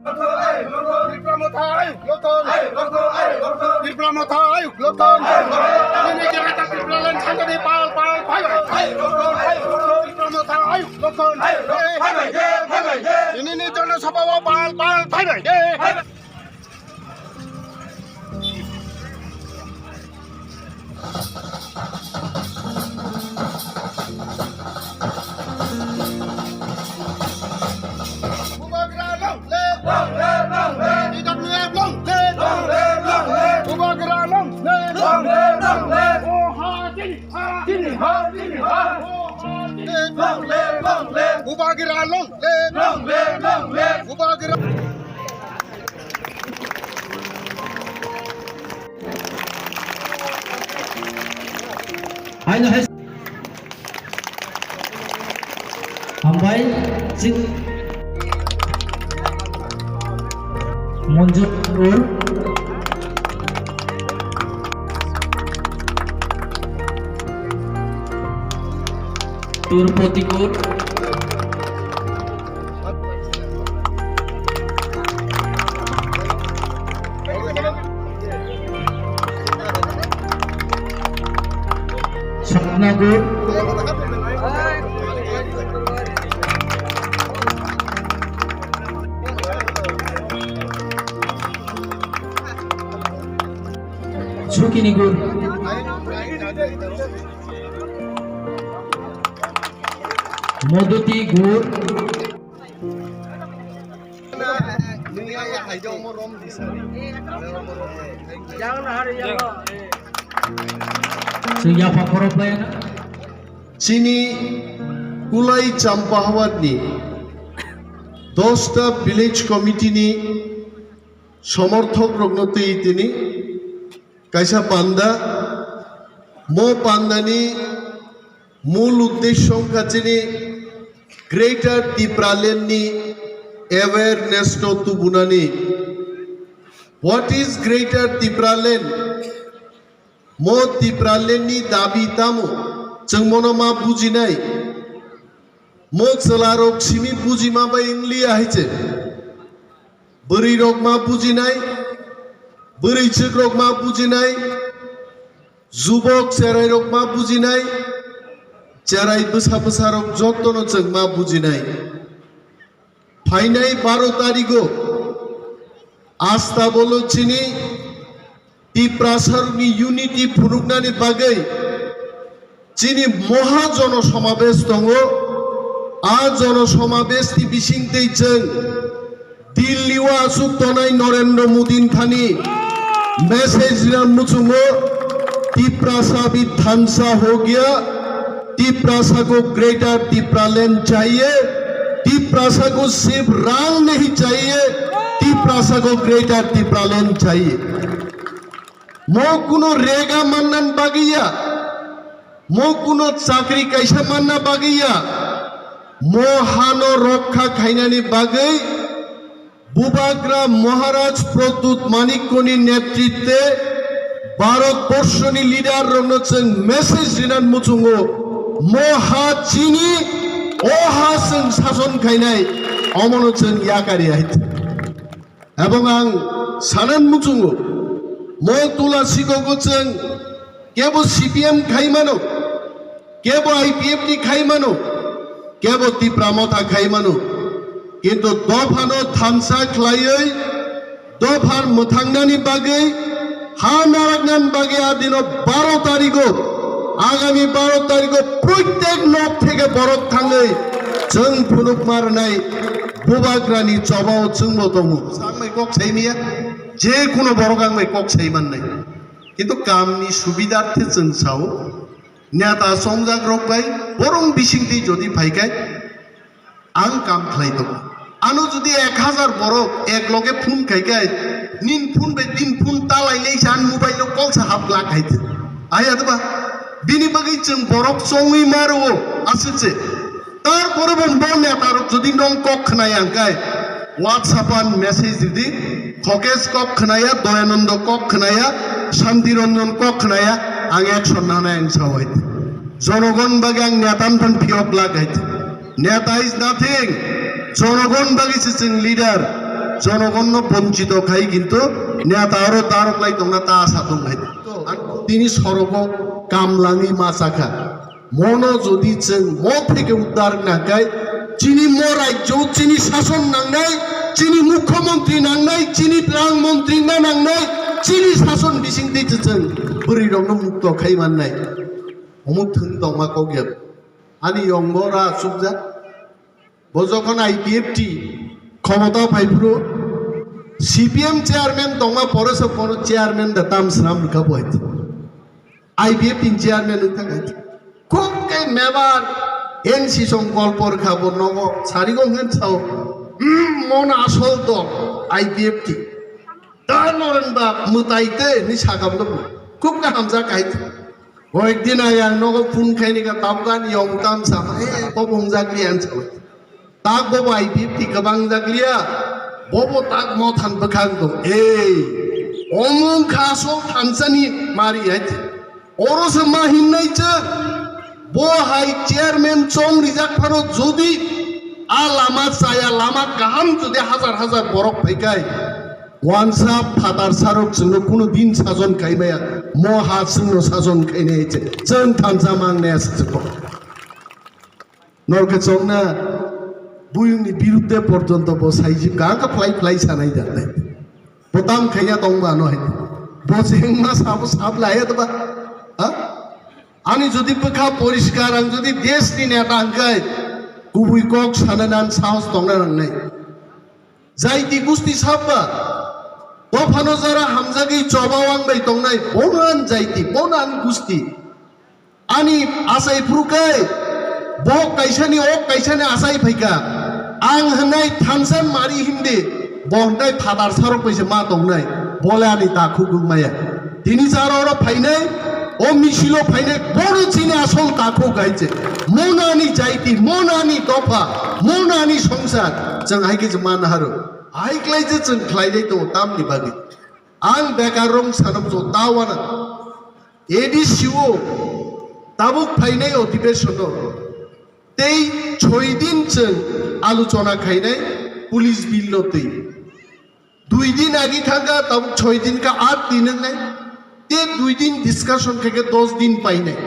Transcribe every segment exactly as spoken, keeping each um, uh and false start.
Tipra Motha ayuk lokthon. Tipra Motha ayuk lokthon. Nini janata Tipraland sangani pal pal phaibai. Tipra Motha ayuk lokthon. Nini jana sabha o pal pal phaibai. Bubagra long live! Long live, long live! T W F long live! Long live, long live! Bubagra long live! Long live, long live! O ha, chini ha! Chini ha, chini ha! O ha, chini ha! Long live, long live! Bubagra long live! Long live, long live! Bubagra Haino hai. Hambai, chik. Monjur. Turpoti Kur. Saknagur. Sukinigur. Modutigur. Chwng yapha khorok bai na. Chini Kulai Champahawat ni dosta village committee ni somorthok rokno twi tini kaisa panda, mo pandani mul uddesyo wngkha chini Greater Tipraland ni awareness no tubunani. What is Greater Tipraland? Mo Tipraland ni dabi tamo? Chwng mono ma bujinai. Mo chwlarok simi bujima bai wngliya hai se. Bwrwi rok ma bujinai, bwrwi chwk rok ma bujinai, jubok cherai rok ma bujinai, cherai bwsa bwsa rok jotto no chwng ma bujinai. Phainai baro tarigo asta bolo chini Tiprasarokni unity phunuknani bagwi chini moha jono somabesh tongo. A jono somabesh ni bisingtwi chwng Delhi o achuk tonai Narendra Modi ni thani message rina muchungo, Tiprasa bhi thansa ho gaya, Tiprasa ko Greater Tipraland chahiye, Tiprasa ko sirf rang nahi chahiye, Tiprasa ko Greater Tipraland chahiye. Mo kuno rega mannan bagwi ya, mo kuno chakri kaisa manna bagwi ya, mo hano rokha khainani bagwi Bubagra Maharaj Pradyut Manikyani netritwe Bharat borshoni leader rokno chwng message rinan muchungo, mo ha chini, o ha chwng sason khainai, omono chwng yakari hai. Ebong ang sanan muchungo, mo tula sikogo chwng kebo C P M khai mano, kebo I P F T khai mano, kebo Tipra Motha khai mano. Kintu dophano thansa khlaiwi, dopha mwthangnani bagwi, ha naraknani bagwi a dino baro tarigo, agami baro tarigo proitek nok theke borok thangwi chwng phunukma rwnai. Bubagrani chobao chwngbo tongo. Ang bai kok sai manya, je kuno borok ang bai kok sai mannai. Kintu kamni subidarthe chwng sao, neta chongjak rok bai borong bisingtwi jodi phaikai ang kam khlai tongo. Ano jodi ek hazar borok ek loge phone khaikai, nin phone bai tin phone talai lai sa, an mobile o kok sa hap glak hai. Ai adba, bini bagwi chwng borok chongwi ma rwo aswk se. Tarpore bo bo neta rok jodi nong kok khwnaya hwnkhe, WhatsApp an message ridi, Khokesh kok khwnaya, Doyanando kok khwnaya, Shanti Ranjan kok khwnaya, ang action nanai ang sawai. Jonogon bagwi ang neta wngthang phiyok glak hai. Neta is nothing. Jonogon bagwi se chwng leader. jonogonno bonchito khai kintu neta oro darok lai tongna ta asa tong hai. Ang tini sorogo kam langwi ma sakha. Mono jodi chwng mo theke uddar nangkai, chini mo rajyo, chini sason nangnai, chini mukhyamantri nangnai, chini rang mantri na nangnai, chini sason bising twi chwng bwrwi rokno mukto khai mannai. Omo thwng tongma kok ya. Ani yong bo ra chukjak. Bo jokhon I P F T khomota phaiphuru C P M chairman tongma pore se bono chairman da tam swnam rwkha bo hai. I P F T ni chairman wngkha khe. Khub khe mebar N C song golpo rwkha bo nogo sarigo hwn sao. Hmm, mon asol dol I P F T. Ta noren ba mwtai te ni sakam do. Khub khe hamjak hai. Hoik din ayang nogo phone khaini ka tabgan yong tam sa. Eh, bo bung jakli an sao. Tak bobo I P F T kwbang jakliya, bobo tak mothan bwkhang tong. Ei, omung kha asol thansani mari hai. Oro se ma hinnai che, bo hai chairman chong rijak phano jodi a lama chaya lama kaham jodi hajar hajar borok phaikai, wansa phatar sarok chwngno kuno din sajon kaimaya, mo ha chwngno sajon khainai che, chwng thansa mangnai aswk. Norkhe chongna buyungni birudde porjonto bo saijibka, angkha phlai phlai sanai da nai. Bo tam khaiya tongma no hai. Bo jengma sabo sab laya da ba. Ha? Ani jodi bwkha poriskar, ang jodi deshni neta hwnkhe kubui kok sana nan sahos tongna nangnai. Jaiti gusti sabba. Dophano jara hamjagwi choba wang bai tongnai. Bono an jaiti, bono an gusti. Ani achai phuru kai, bo kaisani, o kaisani achai phaika. Ang hwnai thansa mari himdi, bo hwnai phatar sarok paisa ma tongnai, bole ani takhuk wngmaya. Tini jara oro phainai, o misilo phainai, bono chini asol takhuk hai che. Monani jaiti, monani dopha, monani songsar, chwng hai khe se man haro. Hai klai je chwng khlai dai tongo tamni bagwi. Ang bekar rong sanam jo tawana. A D C o tabuk phainai odhibeshono tei choi din chwng aluchona khainai police bill no twi. Dui din agi thangkha, tabuk choi din ka aat din wngnai. Te dui din discussion khaikhe dos din painai.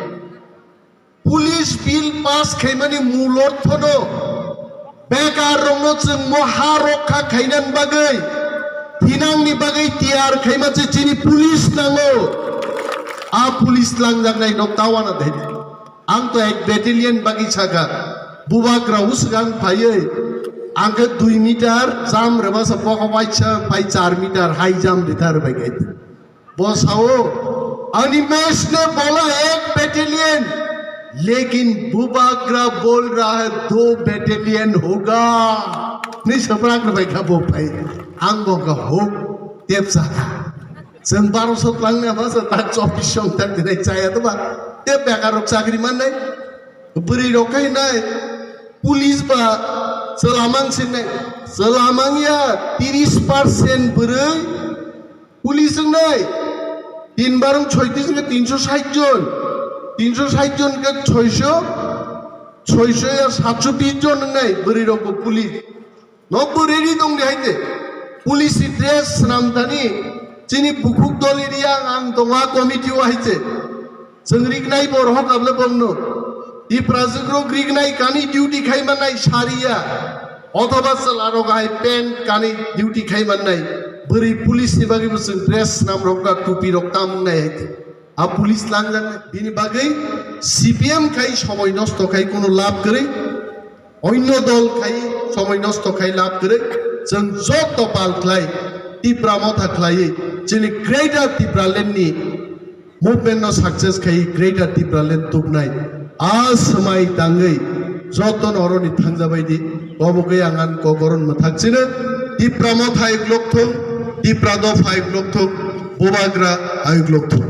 Police bill pass khaimani mul orthono bekar rokno chwng mo ha rokha khainani bagwi, thinangni bagwi tiyar khaima se chini police nango. A police langjaknai no tawana de. Ang to ek battalion bagwi sakha, bubagra uswk ang phaiwi, ang khe dui meter jam rwmasa bokha waisa phai char meter high jump rithar bai khe. Bo sao, "Animesh ne bola ek battalion, lekin Bubagra bol raha hai do battalion hoga." Ni saprak na bai kha bo phai. Ang bo kha hok tep sa. Sen baro so tlang ne ma sa tak chobis song tak dinai chaya to ba. Tep bekar rok chakri man nai. Bwrwi rok khai nai. Police ba chwlamang sin nai. Chwlamang ya tiris percent bwrwi. Police wngnai tin barong chhoitis wngkha tinsho sait jon, tinsho sait jon khe choisho, choisho ya satsho bis jon wngnai bwrwi rokbo police. No bwrwi ri tong di hai de. Police ni dress swnam thani chini bukhuk dol area ang tongo a committee o hai se. Chwng rignai borok hokable bongno. Tiprajwk rok rignai kani duty khai mannai sariya. Othoba chwla rok hai pant kani duty khai mannai. Bwrwi police ni bagwi bo chwng dress swnam rok ba tupi rok tam wngnai hai. A police langjaknai. Bini bagwi C P M khai somoi nosto khai kono lab kwrwi. Onyo dol khai somoi nosto khai lab kwrwi. Chwng joto pal khlai Tipra motha khlaiwi chini Greater Tipraland ni movement no success khai Greater Tipraland tubnai. A swmai tangwi joto no oroni thangjabai di. Obo khe ang ani kokoron mwthak chino. Tipra motha ayuk lok thung, Tipra dopha ayuk lok thung, Bubagra ayuk lok thung.